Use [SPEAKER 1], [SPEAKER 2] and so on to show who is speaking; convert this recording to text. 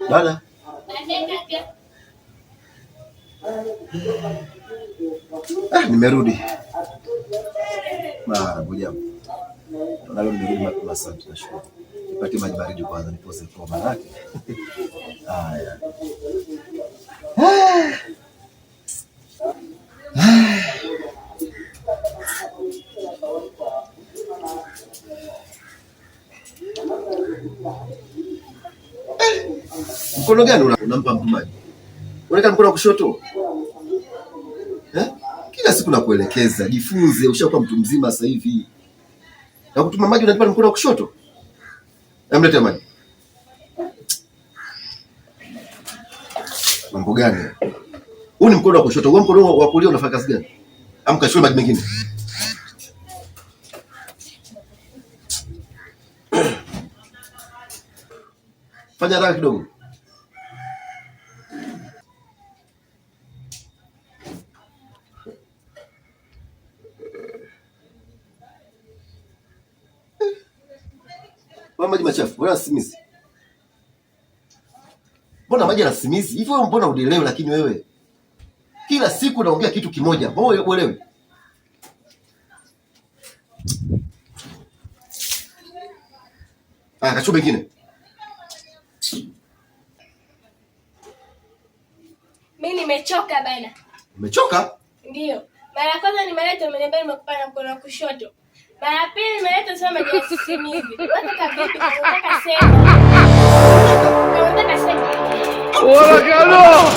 [SPEAKER 1] Dada. Ah, nimerudi. Mara moja. Na leo nimerudi mapema sana, tunashukuru. Nipate maji baridi kwanza nipose kwa manake. Haya. Mkono gani unampa mtu maji? Unaweka mkono wa kushoto? Eh? Kila siku nakuelekeza, jifunze, ushakuwa mtu mzima sasa hivi. Na kutuma maji unanipa mkono wa kushoto? Emlete maji. Mambo gani? Huu ni mkono wa kushoto, huu mkono wa kulia unafanya kazi gani? Amka shule maji mengine. Fanya haraka kidogo. Mbona maji machafu? Mbona simizi? Mbona maji yanasimizi? Hivi wewe mbona udielewi lakini wewe? Kila siku naongea kitu kimoja. Mbona uelewi? Ah, kachupa mengine.
[SPEAKER 2] Mimi nimechoka bana.
[SPEAKER 1] Umechoka?
[SPEAKER 2] Ndio. Mara ya kwanza nimeleta umeniambia nimekupa na mkono wa kushoto. Mara ya pili nimeleta sema maji ya sisimizi. Unataka vipi? Unataka sema. Unataka sema.
[SPEAKER 3] Hola, Carlos.